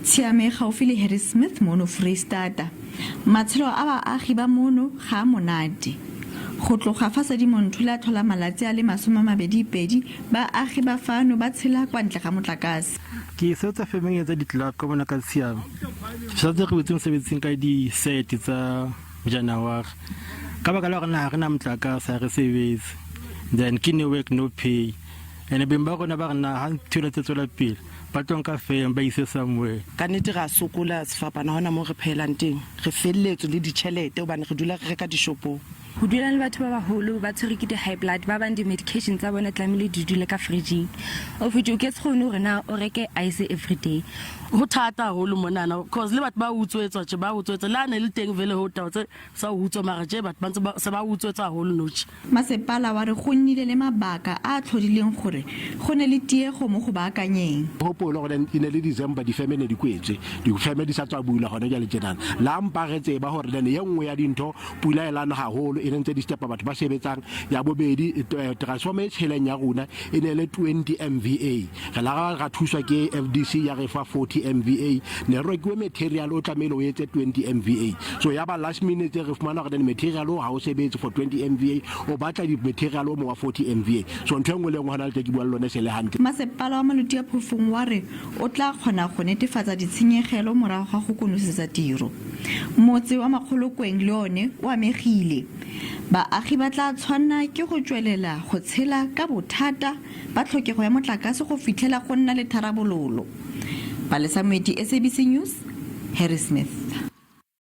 Tshiame gaufi le Harrismith mono Freistata. Matshelo a baagi ba mono ga a monate. Go tloga fa Sedimonthole a tlhola malatsi a le 22 baagi ba fano ba tshela kwa ntle ga motlakase. Ke sebetsa femeng e etsa di-clerk ka mona ka Tshiame. Ke santse re boetse mosebetsing ka di-set tsa January. Ka baka la gore na ga re na motlakase ga re sebetse. Then ke no work no pay. Ene beng ba rona ba re na ha ntho ena tse tswela pele ba tlo nka feng ba ise somewhere. Ka nnete ra sokola sefapano ha hona moo re phehelang teng. Re felletswe le ditjhelete hobane re dula re reka dishopong. Ho dula le batho ba baholo ba tshwerwe ke di-high blood, ba bang di-medication tsa bona tlamehile di dule ka fridging. Of which o ke se kgone hore na o reke ice everyday. Ho thata haholo monana cause le batho ba utswetswa tje ba utswetswa le ha ne le teng vele ho taba tse sa ho utswa mara tje batho ba ntse ba se ba utswetsa haholo nou tje. Masepala wa re go nnile le mabaka a a tlhodileng gore go ne le tiego mo go baakanyeng. Gopole gore e ne le December difeme ne di kwetswe, difeme di sa tswa bula gone jale tjenana. La mpa re tseba gore then ye nngwe ya dintho pula e lana haholo e ne ntse disturba batho ba sebetsang. Ya bobedi transformer e tsheleng ya rona e ne le 20 MVA. Re la ra thuswa ke FDC ya re fa 40 MVA. Ne re rekiwe material o tlamehile o etse 20 MVA. So ya ba last minute re fumana gore then material o ha o sebetse for 20 MVA, o batla di material o mong wa 40 MVA. So ntho e nngwe le e nngwe hona le tje ke bua le lone se le hantle. Masepala wa Maluti-a-Phofung wa re o tla kgona go netefatsa ditshenyegelo morago ga go konosetsa tiro. Motse wa Makgolokweng le one o amegile. Baagi ba tla tshwanna ke go tswelela go tshela ka bothata ba tlhokego ya motlakase go fitlhela go nna le tharabololo. Palesa Moeti, SABC News, Harrismith.